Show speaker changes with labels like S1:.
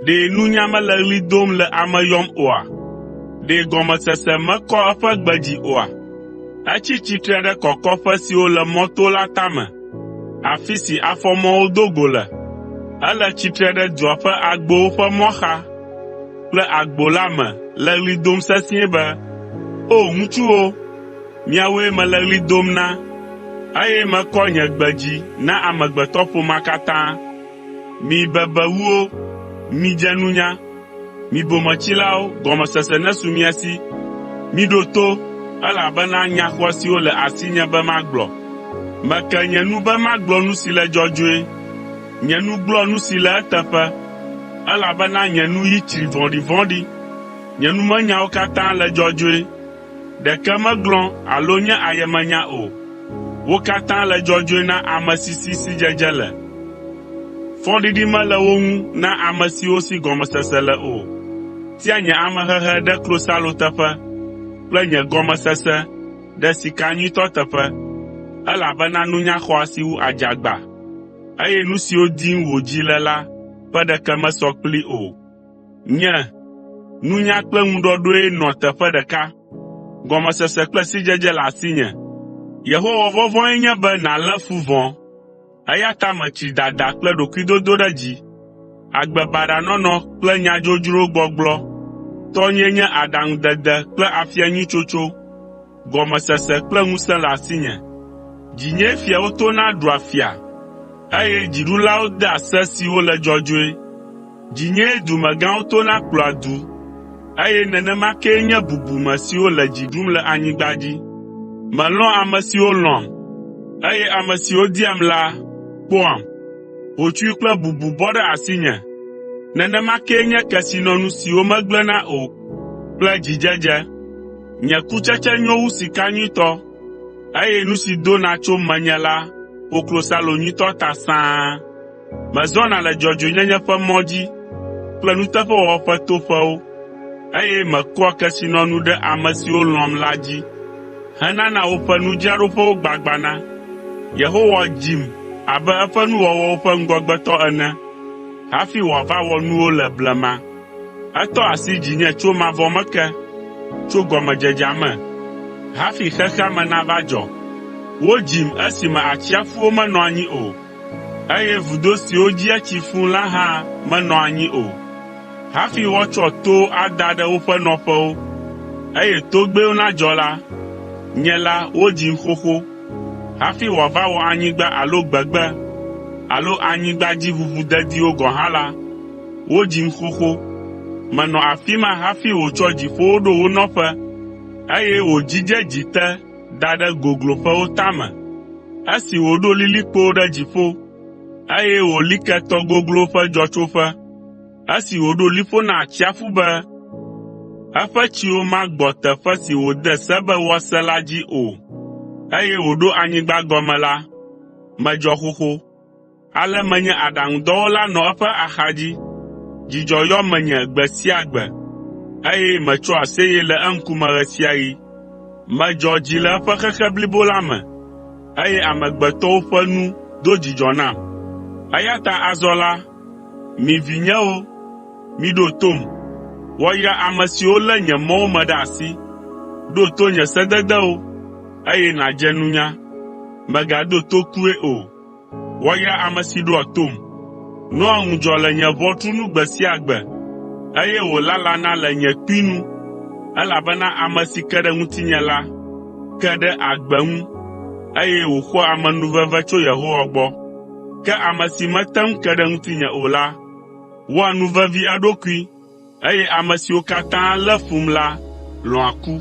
S1: Ɖe nunya mele ɣli dom le ame yɔm oa? Ɖe gɔmesese mekɔ eƒe gbe dzi oa? Etsi tsitre ɖe kɔkɔƒe siwo le mɔto la tame, afi si afɔmɔwo do go le. Ele tsitre ɖe dua ƒe agbowo ƒe mɔ xa kple agbo la me le ɣli dom sesĩe be, “O ŋutsuwo, miawoe mele ɣli dom na, eye mekɔ nye gbe dzi na amegbetɔƒomea katã. Mi bebewuwo, midze nunya. Mi bometsilawo, gɔmesese nesu mia si. Miɖo to, elabena nya xɔasiwo le asinye be magblɔ. Meke nye nu be magblɔ nu si le dzɔdzɔe. Nye nu gblɔ nu si le eteƒe, elabena nye nuyi tsri vɔ̃ɖivɔ̃ɖi. Nye numenyawo katã le dzɔdzɔe. Ɖeke meglɔ̃ alo nye ayemenya o. Wo katã le dzɔdzɔe na ame si si sidzedze le. Fɔɖiɖi mele wo ŋu na ame siwo si gɔmesese le o. Tia nye amehehe ɖe klosalo teƒe kple nye gɔmesese ɖe sika nyuitɔ teƒe, elabena nunya xɔ asi wu adzagba, eye nu siwo dim wò dzi le la ƒe ɖeke mesɔ kplii o. Nye, nunya kple ŋuɖɔɖɔe nɔa teƒe ɖeka. Gɔmesese kple sidzedze le asinye. Yehowa vɔvɔ̃e nye be nàlé fu vɔ̃, eya ta metsri dada kple ɖokuidodoɖedzi, agbe baɖa nɔnɔ kple nya dzodzrowo gbɔgblɔ. Tɔnyee nye aɖaŋudede kple afia nyui tsotso, gɔmesese kple ŋusẽ le asinye. Dzinyee fiawo tona ɖua fia, eye dziɖulawo dea se siwo le dzɔdzɔe. Dzinyee dumegãwo tona kplɔa du, eye nenema kee nye bubume siwo le dzi ɖum le anyigba dzi. Melɔ̃a ame siwo lɔ̃am, eye ame siwo diam la kpɔam. Hotsui kple bubu bɔ ɖe asinye, nenema kee nye kesinɔnu siwo megblẽna o kple dzidzedze. Nye kutsetse nyo wu sika nyuitɔ, eye nu si dona tso menye la ƒo klosalo nyuitɔ ta sãa. Mezɔna le dzɔdzɔenyenye ƒe mɔ dzi kple nuteƒewɔwɔ ƒe toƒewo, eye mekɔa kesinɔnu ɖe ame siwo lɔ̃am la dzi, henana woƒe nudzraɖoƒewo gbagbana. Yehowa dzim abe eƒe nuwɔwɔwo ƒe ŋgɔgbetɔ ene hafi wòava wɔ nuwo le blema. Etɔ asi dzinye tso mavɔ me ke, tso gɔmedzedzea me, hafi xexea me nava dzɔ. Wodzim esime atsiaƒuwo menɔ anyi o eye vudo siwo dzia tsi fũu la hã menɔ anyi o. Hafi woatsɔ towo ada ɖe woƒe nɔƒewo, eye togbɛwo nadzɔ la, nye la wodzim xoxo. Hafi wòava wɔ anyigba alo gbegbe alo anyigbadziʋuʋudediwo gɔ̃ hã la, wodzim xoxo. Menɔ afi ma hafi wòtsɔ dziƒowo ɖo wo nɔƒe, eye wòdzidze dzi te da ɖe gogloƒewo tame. Esi wòɖo lilikpowo ɖe dziƒo, eye wòli ke tɔ goglowo ƒe dzɔtsoƒe, esi wòɖo liƒo na atsiaƒu be eƒe tsiwo magbɔ teƒe si wòde se be woase la dzi o, eye wòɖo anyigba gɔme la, medzɔ xoxo. Ale menye aɖaŋudɔwɔla nɔ eƒe axadzi. Dzidzɔ yɔ menye gbe sia gbe, eye metsoa aseye le eŋkume ɣe sia ɣi. Medzɔ dzi le eƒe xexe blibo la me, eye amegbetɔwo ƒe nu do dzidzɔ nam. Eya ta azɔ la, mi vinyewo, miɖo tom. Woayra ame siwo lé nye mɔwo me ɖe asi, ɖo to nye sededewo, eye nàdze nunya. Mègado tokue o. Woayra ame si ɖoa tom, nɔa ŋudzɔ le nye ʋɔtru nu gbe sia gbe, eye wòlalana le nye kpui nu, elabena ame si ke ɖe ŋutinye la ke ɖe agbe ŋu, eye wòxɔa amenuveve tso Yehowa gbɔ. Ke ame si mete ŋu ke ɖe ŋutinye o la, wɔa nu vevi eɖokui, eye ame siwo katã lé fum la lɔ̃a ku.”